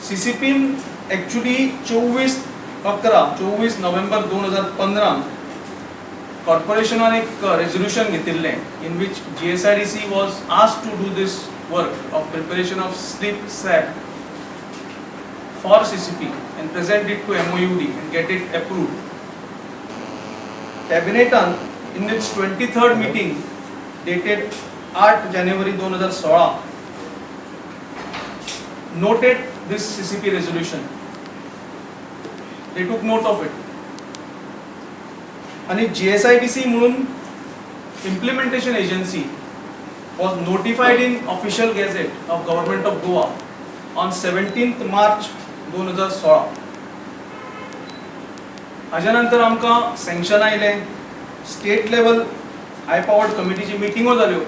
सीसीपीन actually 24/11, 24 नोव्हेंबर 2015 कॉर्पोरेशनान एक resolution घेतिल्लें in which GSIDC was asked to do this work of preparation of SLIP SAP for CCP and present it to MOUD and get it approved. कॅबिनेटान in its 23rd meeting dated 8 जानेवारी 2016 noted this CCP resolution. They took note of it. आणि GSIDC म्हणून implementation agency was notified in official gazette of Government of Goa on 17th March 2016. हाज्या नंतर आमकां sanction आयलें. State level हाय powered कमिटीची मिटिंगो जाल्यो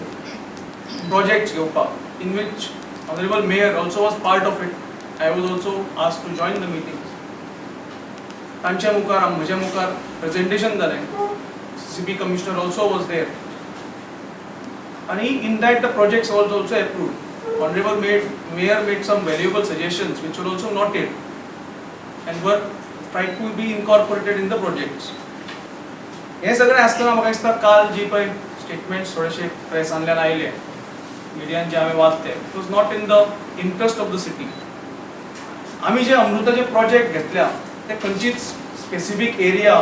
projects घेवपाक, in which honourable mayor also was part of it. I was also asked to join the meetings. तांच्या मुखार, म्हज्या मुखार प्रेजेंटेशन जालें. CCP commissioner also was there आणि in that the projects was also approved. Honourable mayor made some valuable suggestions which were also noted and were tried to be incorporated in the projects. हें सगळें आसतना म्हाका दिसता काल जी पळय statements थोडेशे प्रेसांतल्यान आयले, मिडियान जे हांवें वाचले, it was not in the interest of the city. आमी जे अमृताचे प्रोजेक्ट घेतल्या ते खंयचीच स्पेसिफीक एरिया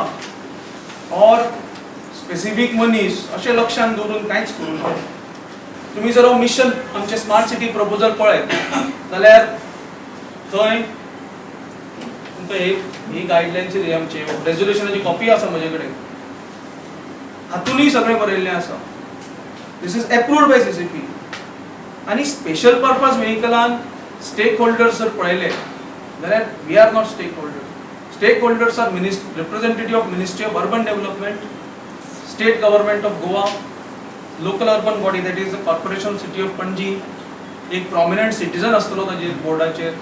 ऑर स्पेसिफीक मनीस अशें लक्षांत दवरून कांयच करूंक ना. तुमी जर हो मिशन, आमचे स्मार्ट सिटी प्रपोजल पळयत जाल्यार थंय तुमकां ही गायडलायन्स, आमची रेजोल्युशनाची कॉपी आसा म्हजे कडेन. हातूनय सगळें बरयल्लें आसा. This is approved by CCP. आनी स्पेशल पर्पज व्हेकलान स्टेक होल्डर्स जर पळयले जाल्यार we are not stakeholder. Stakeholders are representative of Ministry of Urban Development, State Government of Goa, local urban body, that is the Corporation City of Panaji, एक prominent citizen आसतलो ताजेर बोर्डाचेर,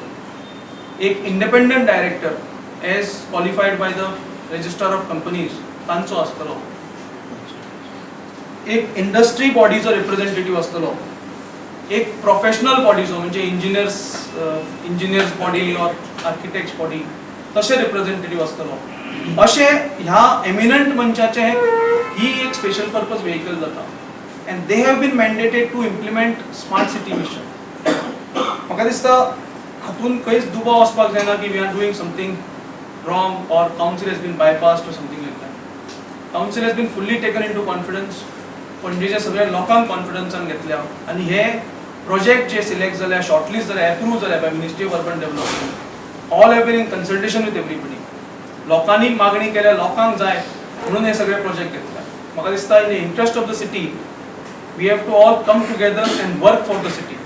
एक independent director as qualified by the Registrar of Companies तांचो आसतलो, एक industry बॉडीचो representative आसतलो, एक professional बॉडीचो म्हणजे engineers body or architects body तशे रिप्रेझेंटेटिव्ह आसतलो. अशें ह्या एमिनंट मनशाचें ही एक स्पेशल पर्पज व्हेकल जाता and they have been mandated to implement smart city mission. म्हाका दिसता हातूंत खंयच दुबाव वचपाक जायना की we are doing something wrong or council has been bypassed or something like that. Council has been fully taken into confidence. पणजेच्या सगळ्या लोकांक कॉन्फिडन्सान घेतल्या आनी हे प्रोजेक्ट जे सिलेक्ट जाल्या, शॉर्टलिस्ट जाल्या, एप्रूव जाल्या by Ministry of Urban Development, all have been in consultation with everybody. लोकांनी मागणी केल्या, लोकांक जाय म्हणून हे सगळे प्रोजेक्ट घेतल्या. म्हाका दिसता in the interest of the city we have to all come together and work for the city.